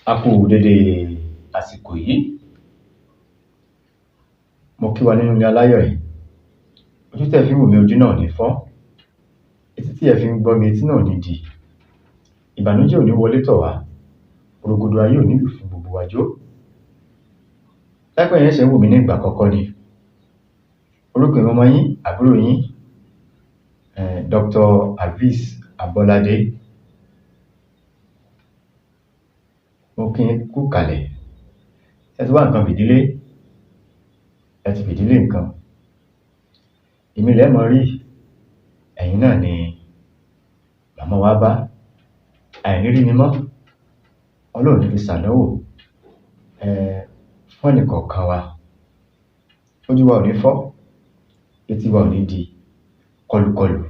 A kú dédé àsìkò yìí. Mo kí wa nínú ilé aláyọ̀ yìí. Ojú tẹ́ ẹ fi ń wò mí, ojú náà ò ní fọ́. Etí tí ẹ fi ń gbọ́ mi, etí náà ò ní dì. Ìbànújẹ́ ò ní wọlé tọ̀ wá. Rògbòdò ayé ò ní lù fún gbogbo wa jó. Láìpẹ́ yẹn ṣẹ̀ ń wò mí ní ìgbà àkọ́kọ́ ni. Orúkọ èmi ọmọ yín, àbúrò yín, Dr. Hafiz Abọ́ládé. Mo kí yín kú ìkàlẹ̀. Ṣé ẹ ti wá nǹkan fìdílé? Ẹ ti fìdílé nǹkan. Èmi lẹ̀ mọ̀ rí, ẹ̀yin náà ni màmá wa bá. Àìní rí mi mọ́. Ọlọ́run ò ní fi ṣàdánwò fún ẹnìkọ̀ọ̀kan wa. Ojú wa ò ní fọ́, etí wa ò ní di, kọlùkọlù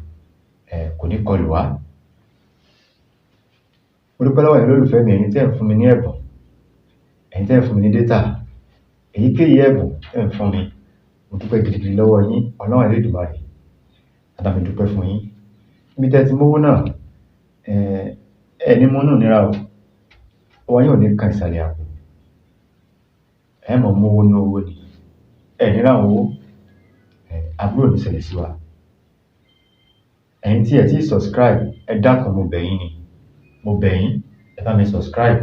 kò ní kọlù wá. Mo dúpẹ́ lọ́wọ́ ẹ̀yin olólùfẹ́ mi, ẹ̀yin tí ẹ̀ ń fún mi ní ẹ̀bùn, ẹ̀yin tí ẹ̀ ń fún mi ní data, èyíkéyìí ẹ̀bùn tí ẹ̀ ń fún mi. Mo dúpẹ́ gidigidi lọ́wọ́ yín. Ọlọ́run Elédùmarè á bá mi dúpẹ́ fún yín. Níbi tí ẹ ti mówó náà, ẹ ní mú inú ìnira o. Ọwọ́ yín ò ní kan ìsàlẹ̀ àpò. Ẹ mọ̀ mú owó ní owó ni. Ẹ ní ráhùn owó. Aburú ò ní ṣẹlẹ̀ sí wa. Ẹ̀yin tí ẹ tí subscribe, ẹ dákun, mo bẹ̀ yín ni. Mo bẹ̀ yín, ẹ bá mi subscribe.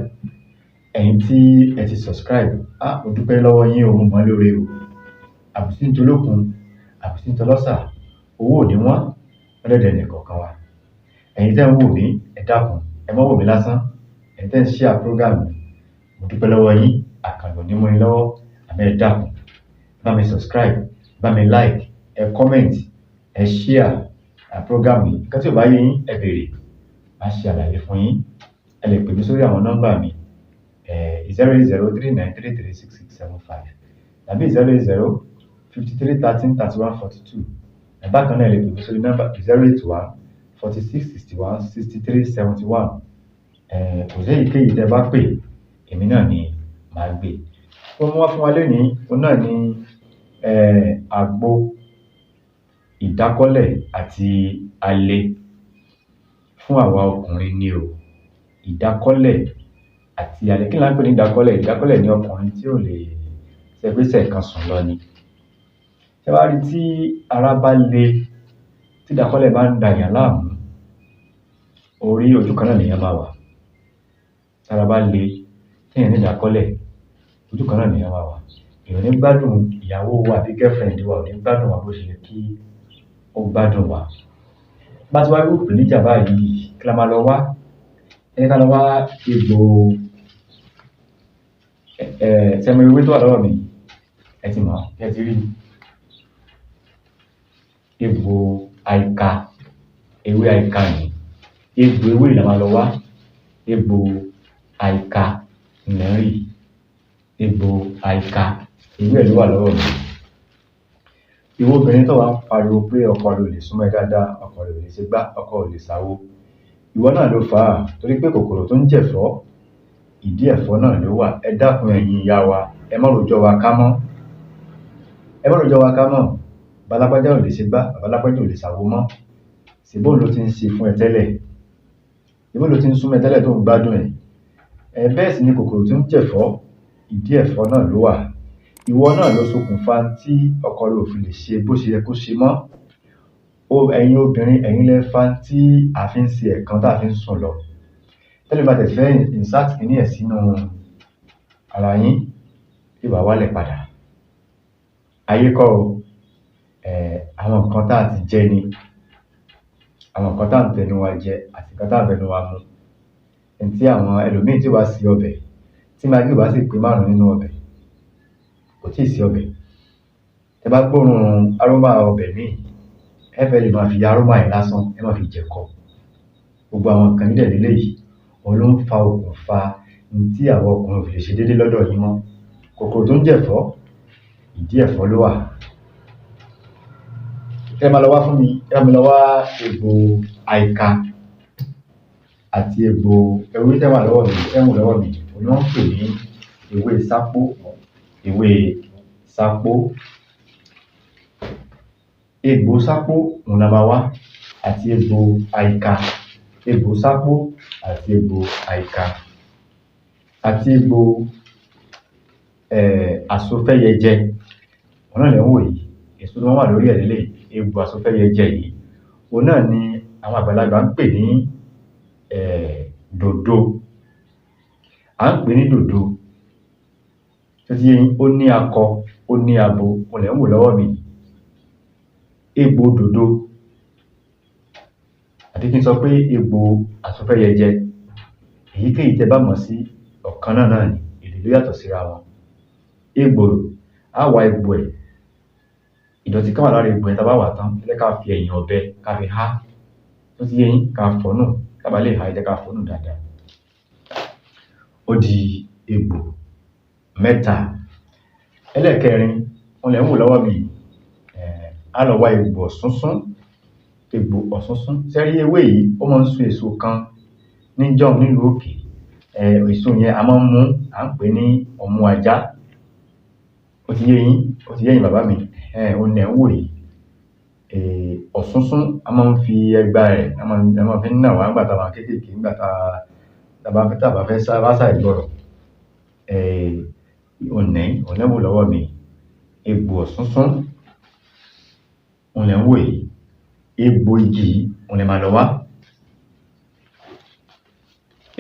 Ẹ̀yin tí ẹ ti subscribe, ah, mo dúpẹ́ lọ́wọ́ yín o, mo mọ̀ ọ́ lóore o. Àbùsí ń tolókun, àbùsí ń tọlọ́sà, owó ò ní wọ́n lọ́dẹ̀dẹ̀ ẹnìkọ̀ọ̀kan wa. Ẹ̀yin tẹ́ ń wò mí, ẹ dákun, ẹ má wò mí lásán. Ẹ̀yin tẹ́ ń share program mi, mo dúpẹ́ lọ́wọ́ yín. Àkànlò ní mú yín lọ́wọ́. Àmọ́ ẹ dákun, ẹ bá mi subscribe, ẹ bá mi like, ẹ comment, ẹ share program yìí. Nǹkan tí ò bá yé yín, ẹ béèrè, màá ṣe àlàyé fún yín. Ẹ lè pè mí sórí àwọn nọ́mbà mi, 08039336675 tàbí 08053133142. Bákan náà, ẹ lè pè mí sórí nọ́mbà 08146616371. Kò sí èyíkéyìí tẹ́ bá pè, èmi náà ni màá gbé. Ohun mo wá fún wa lénìí, òun náà ni àgbo ìdákọ́lẹ̀ àti alẹ́ fún àwa ọkùnrin ni o. Ìdákọ́lẹ̀ àti alẹ́. Kí ni à ń pè ní ìdákọ́lẹ̀? Ìdákọ́lẹ̀ ni ọkùnrin tí ò lè ṣe pé ṣẹ̀kan sùn lọ ni. Ṣé wàá rí tí ara bá le, tí ìdákọ́lẹ̀ bá ń da èèyàn láàmú, orí ojú kan náà lèèyàn máa wà. Tí ara bá le, tí èèyàn ní ìdákọ́lẹ̀, ojú kan náà lèèyàn máa wà. Èèyàn ò ní gbádùn ìyàwó wa àbí girlfriend wa ò ní gbádùn wa bó ṣe yẹ kí ó gbádùn wa. Bá ti wá rí ìpèníjà báyìí, kí la máa lọ wá? Ẹ jẹ́ ká lọ wá egbò. Ṣé ẹ mọ ewé tó wà lọ́wọ́ mi? Ẹ ti mọ̀, ẹ ti rí. Egbò àìkà, ewé àìkà ni. Egbò ewé yìí la máa lọ wá. Egbò àìkà lẹ̀ ń rí. Egbò àìkà, ewé ẹ̀ ló wà lọ́wọ́ mi. Ìwọ obìnrin tó wá ń pariwo pé ọkọ rẹ ò lè súnmọ́ ẹ dáadáa, ọkọ rẹ ò lè ṣe gbá, ọkọ ò lè ṣàwo. Ìwọ náà ló fà á, torí pé kòkòrò tó ń jẹ̀fọ́, ìdí ẹ̀fọ́ náà ló wà. Ẹ dákun, ẹ̀yin ìyá wa, ẹ má rojọ́ wa ká mọ́. Ẹ má rojọ́ wa ká mọ́. Bàbá lágbájá ò lè ṣe gbá, bàbá lágbájá ò lè ṣàwo mọ́. Ṣèbí òun ló ti ń ṣe fún ẹ tẹ́lẹ̀? Ṣèbí òun ló ti ń súnmọ́ ẹ tẹ́lẹ̀ tó ń gbádùn ẹ̀? Bẹ́ẹ̀ sì ni kòkòrò tó ń jẹ̀fọ́, ìdí ẹ̀fọ́ náà ló wà. Ìwọ náà ló ṣokùnfà tí ọkọ rẹ ò fi lè ṣe bó ṣe yẹ kó ṣe mọ́. Ẹ̀yin obìnrin, ẹ̀yin lẹ fa tí a fi ń ṣe ẹ̀kan tá a fi ń sùn lọ. Tẹ́lẹ̀ bá tẹ̀ fẹ́ insert kíní ẹ̀ sínú ara yín, yóò bá wálẹ̀ padà. Ayé kọ́ o, àwọn nǹkan tá a ti jẹ ni, àwọn nǹkan tá à ń fẹnu wa jẹ àti nǹkan tá à ń fẹnu wa mu. Ẹni tí àwọn ẹlòmíì tí ó bá se ọbẹ̀, tí magí ò bá sì pé márùn-ún nínú ọbẹ̀, kò tíì sí ọbẹ̀. Tẹ bá gbóòórùn aroma ọbẹ̀ míì, ẹ fẹ́ lè máa fi aroma yẹn lásán, ẹ máa fi jẹ̀kọ. Gbogbo àwọn nǹkan yìí dẹ̀ leléyìí, òun ló ń fa okùnfà ohun tí àwọn ọkùnrin ò fi lè ṣe déédé lọ́dọ̀ yín mọ́. Kòkòrò tó ń jẹ̀fọ́, ìdí ẹ̀fọ́ ló wà. Ẹ máa lọ wá fún mi, ẹ bá mi lọ wá egbò àìka àti egbò ewé tẹ́ wà lọ́wọ́ mi, tẹ́ ń wò lọ́wọ́ mi, òun ni wọ́n ń pè ní ewé sápó, ewé sápó. Egbò sápó òun la máa wá àti egbò àìkà, egbò sápó àti egbò àìkà. àti egbò àsofẹ́yẹjẹ. Òun náà lẹ̀ ń wò yìí, èso tó máa ń wà lórí ẹ̀ leléyìí, egbò àsofẹ́yẹjẹ yìí. Òun náà ni àwọn àgbàlagbà ń pè ní dòdò. À ń pè ní dòdò. Ṣó ti yé yín? Ó ní akọ, ó ní abo, òun lẹ̀ ń wò lọ́wọ́ mi yìí. Egbò dòdò, àbí kí n sọ pé egbò àsofẹ́yẹjẹ, èyíkéyìí tẹ́ bá mọ̀ sí, ọ̀kan náà náà ni, èdè ló yàtọ̀ síra wọn. Egbò, á wá egbò ẹ̀, ìdọ̀tí kan wà lára egbò yẹn, tá bá wà á tán, ẹ jẹ́ ká fi ẹ̀yìn ọ̀bẹ ká fi há. Ṣó ti yé yín? Ká fọ̀ọ́ nù, tá bá lè há, ẹ jẹ́ ká fọ̀ọ́ nù dáadáa. Ó di egbò mẹ́ta. Ẹlẹ́ẹ̀kẹrin, òun lẹ̀ ń wò lọ́wọ́ mi yìí, á lọ wá egbò ọ̀súnsún, egbò ọ̀súnsún. Ṣé ẹ rí ewé yìí, ó máa ń so èso kan níjọ́un nílùú òkè. Èso yẹn a máa ń mú, à ń pè ní ọmú ajá. Ó ti yé yín? Ó ti yé ẹ̀yin bàbá mi? Òun lẹ̀ ń wò yìí. Ọ̀súnsún, a máa ń fi ẹgba rẹ̀, a máa fi ń nà wá nígbà tá wà kéékèèké, nígbà tá tá bá fẹ́ sá ṣàìgbọràn. Òun nìí, òun lẹ̀ ń wò lọ́wọ́ mi yìí. Egbò ọ̀súnsún, òun lẹ̀ ń wò yìí. Egbò igi yìí, òun lẹ máa lọ wá.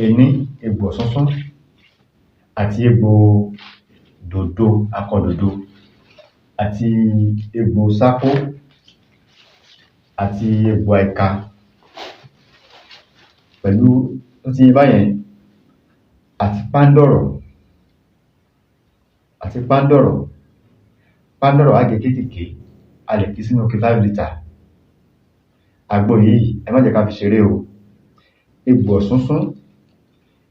Ení, egbò ọ̀súnsún àti egbò dòdò, akọ dòdò, àti egbò sápó, àti egbò àìka pẹ̀lú, ó ti yé báyẹn, àti pándọ̀rọ̀, àti pándọ̀rọ̀. Pándọ̀rọ̀ á gé kéékèèké, a lè fi sínú ike 5 litre. Àgbo yìí, ẹ má jẹ́ ká fi ṣeré o. Egbò ọ̀súnsún,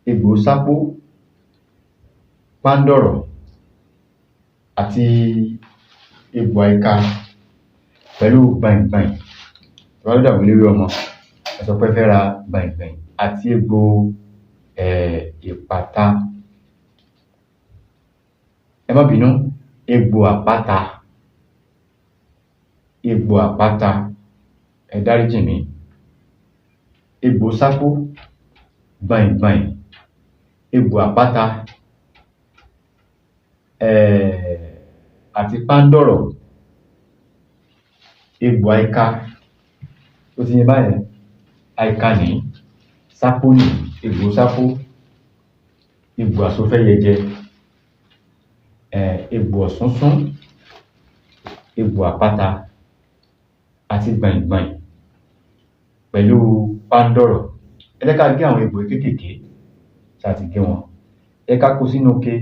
egbò sápó, pándọ̀rọ̀ àti egbò àìka pẹ̀lú gbàìngbàìn. Tẹ́ bá dọ́dọ̀ àwọn eléwé ọmọ, ẹ sọ pé ẹ fẹ́ ra gbàìngbàìn àti egbò ìpàta. Ẹ má bínú, egbò àpáta, egbò àpáta, ẹ dáríjì mí. Egbò sápó, gbàìngbàìn, egbò àpáta, àti pándọ̀rọ̀, egbò àìka. Ó ti yé báyẹn? Àìka nìí, sápó nìí, egbò sápó, egbò àsofẹ́yẹjẹ, egbò ọ̀súnsún, egbò àpáta àti gbàìngbàìn pẹ̀lú pándọ̀rọ̀. Ẹ jẹ́ ká gé àwọn egbò yìí kéékèèké. Ṣé a ti gé wọn? Ẹ jẹ́ ká kó sínú ike,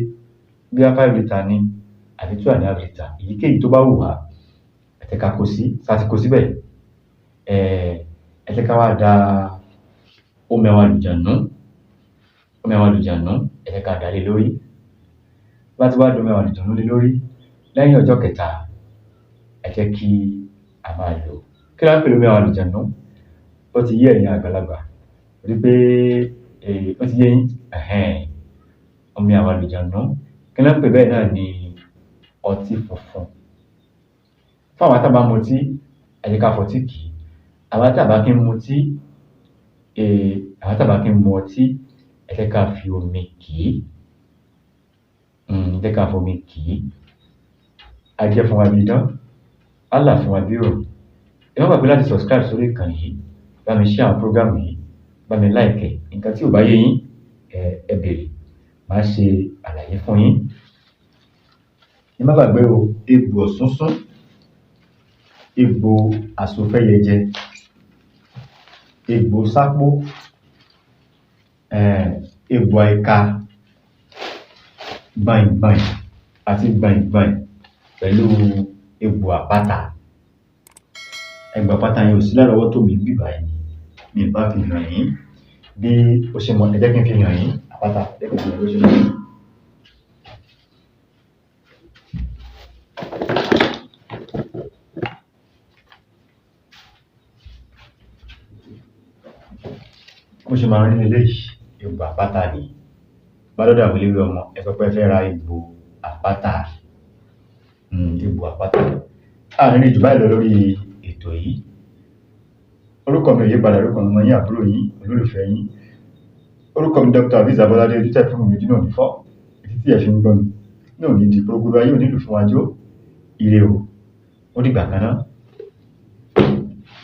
bóyá 5 litre ni àbí 2.5 litre, èyíkéyìí tó bá wù wá, ẹ jẹ́ ká kó sí. Ṣé a ti kó síbẹ̀? Ẹ jẹ́ ká wá da omi àwọn àlùjànnú, omi àwọn àlùjànnú, ẹ jẹ́ ká dà á lé lórí. Bá ti wá da omi àwọn àlùjànnú lé lórí, lẹ́yìn ọjọ́ kẹta, ẹ jẹ́ kí a máa lò ó. Kí la ń pè lómi àwọn àlùjànnú? Ó ti yé ẹ̀yin àgbàlagbà, torí pé ó ti yé yín, omi àwọn àlùjànnú. Kí la ń pè bẹ́ẹ̀ náà ni ọtí funfun. Fún àwa tá bá mutí, ẹ jẹ́ ká fọtí kì í. Àwa tá bá kí ń mutí, àwa tá bá kí ń mu ọtí, ẹ jẹ́ ká fi omi kì í. Ẹ jẹ́ ká fomi kì í. Á jẹ́ fún wa bí idán, á là fún wa bí òòrùn. Ẹ má gbàgbé láti subscribe sórí ìkànnì yìí, bá mi share àwọn program yìí, bá mi like ẹ̀. Nǹkan tí ò bá yé yín, ẹ béèrè, màá ṣe àlàyé fún yín. Ẹ má gbàgbé o, egbò ọ̀súnsún, egbò àsofẹ́yẹjẹ, egbò sápó, egbò àìka, gbàìngbàìn àti gbàìngbàìn pẹ̀lú egbò àpáta. Egbò àpáta yẹn ò sí lárọ̀ọ́wọ́tó mi níbí báyìí, mi ì bá fi hàn yín bí ó ṣe mọ. Ẹ jẹ́ kí n fi hàn yín àpáta, ẹ jẹ́ kí n fi hàn yín bó ṣe mọ. Bó ṣe máa rí leléyìí, egbò àpáta nìí. Bá dọ́dọ̀ àwọn eléwé ọmọ, ẹ sọ pé ẹ fẹ́ ra egbò àpáta, egbò àpáta. A ní rí jù báyìí lọ lórí ètò yìí. Orúkọ mi ò yí padà, orúkọ mi ọmọ yín, àbúrò yín, olólùfẹ́ yín. Orúkọ mi Dr. Azeez Abolade. Ojú tẹ̀ fún mi, ojú náà ní fọ́. Etí tí ẹ fi ń gbọ́ mi náà ní di gbogbo ayé ò nílùú fún wa jó. Ire o, ó dìgbà kan náà.